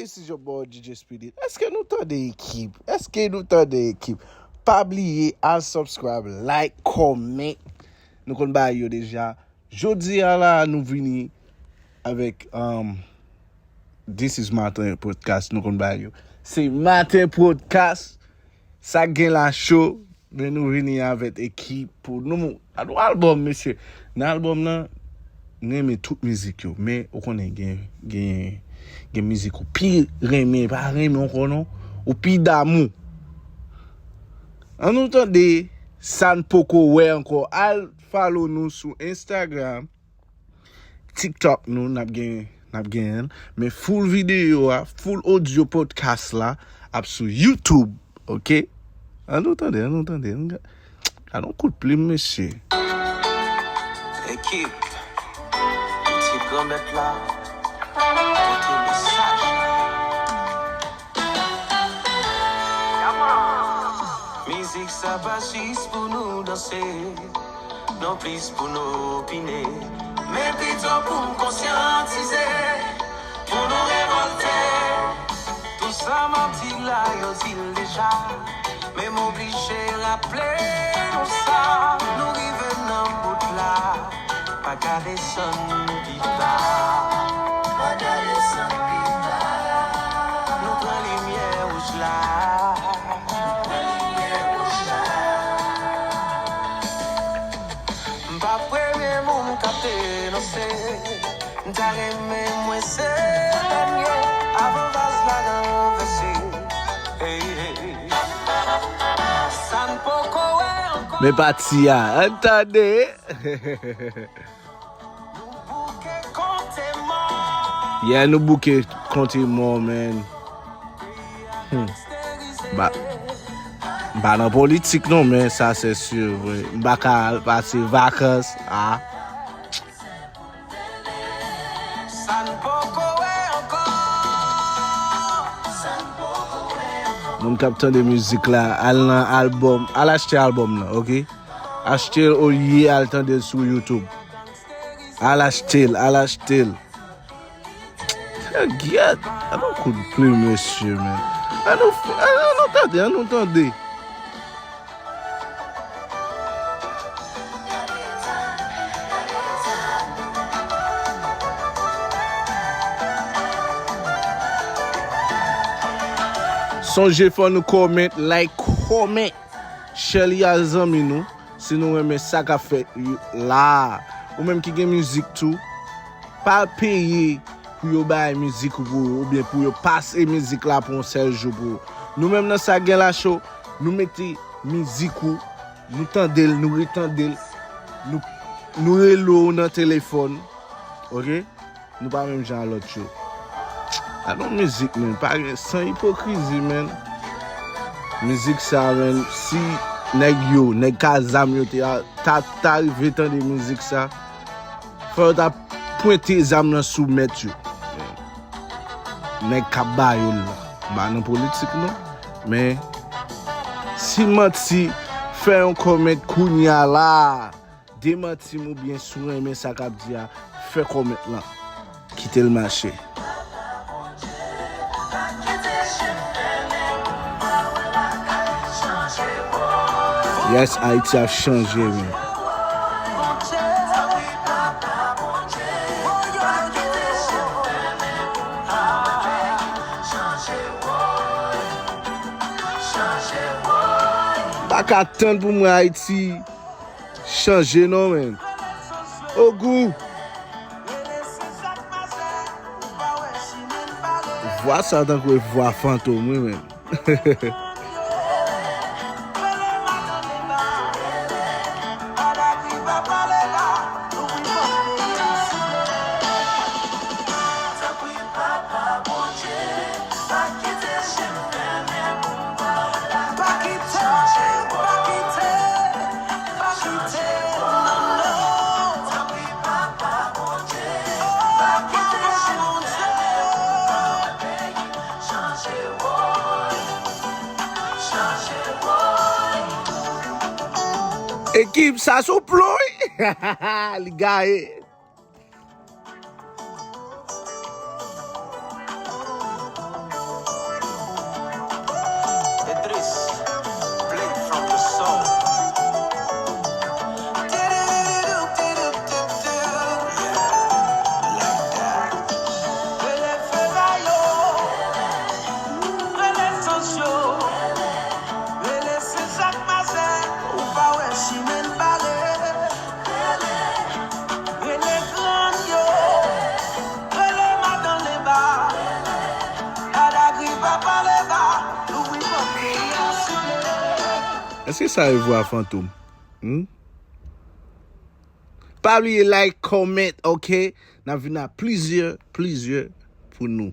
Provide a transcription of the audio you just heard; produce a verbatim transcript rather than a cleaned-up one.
This is your boy D J Speedy. Èske nou tande ekip? Èske nou tande ekip? Pa bliye al subscribe, like, comment. Nou konn bagay yo deja. Jodi a la, nou vini avèk um, This is Maten Podcast. Nou konn bagay yo. Se Maten Podcast. Sa gen la cho, men nou vini avèk ekip pou nou. A nou albòm, mesye. Nan albòm nan, m renmen tout mizik yo, men ou konnen gen, gen, gen mizik ou pi renmen, pa renmen ankò non, ou pi damou. An nou tande sa n poko wè ankò. Al follow nou sou Instagram, TikTok nou, n ap gen, n ap genyen l. Men full videyo a, full audio podcast la, ap sou YouTube, ok? An nou tande, an nou tande. An nou ga-, gade yon kout plim, mesye. Ekip, piti granmèt la, pote mesaj la. Mizik sa pa jis pou nou danse, non plis pou nou opine, men pito pou n konsyantize, pou nou revòlte. Tou sa manti la yo di l deja, men m oblije raple nou sa, nou rive nan bout la. Pa ka desann pi ba. Pa ka desann pi ba. Nou pran limyè wouj la. Nou pran limyè wouj la. M pa premye moun k ap denonse. M ta renmen mwen se dènye avan vaz la ranvèse. Hey, hey. Sa n poko wè ankò. Men pati a, an tande. Yeah, nou bouke konte mò, man. Hmm. Ba, m pa nan politik non, men sa se si vre. M pa ka al pase vakans, a. Moun k ap tande mizik la, al nan albòm, al achte albòm nan, ok? Achte l olye al tande l sou YouTube. Al achte l, al achte l. Gyèt, an nou kout plim, mesye, men. An nou, an nou tande, an nou tande. Sonje fò nou comment, like, comment, share li a zanmi nou. Si nou renmen sa k ap fèt la, ou menm ki gen mizik tou, pa peye pou yo bay mizik ou pou ou, oubyen pou yo pase mizik la pou yon sèl jou pou ou. Nou menm nan Sa Gen La Cho, nou mete mizik ou, nou tande l, nou retande l, nou, nou rele w nan telefòn, ok? Nou pa menm jan a lòt yo. Gade yon mizik, men, pa gen, san ipokrizi, men. Mizik sa, men, si nèg yo, nèg ka zam yo te a, ta, ta rive tande mizik sa, fò yo ta pwente zam nan sou mèt yo. Nèg k ap ba yo l la. M pa nan politik non. Men, si manti, fè yon comment kounye a la. Demanti m oubyen si w renmen sa k ap di a, fè comment lan. Kite l mache. Yes, Ayiti ap chanje, men. M pa ka tann pou m wè Ayiti chanje non, men. Ogou. Vwa sa tankou e vwa fantom, wi, men. Ekip sa sou plon, wi. Li gaye. Èske sa e vwa Fantom? Hmm? Pa bliye like, comment, ok? N ap vin a plizyè, plizyè pou nou.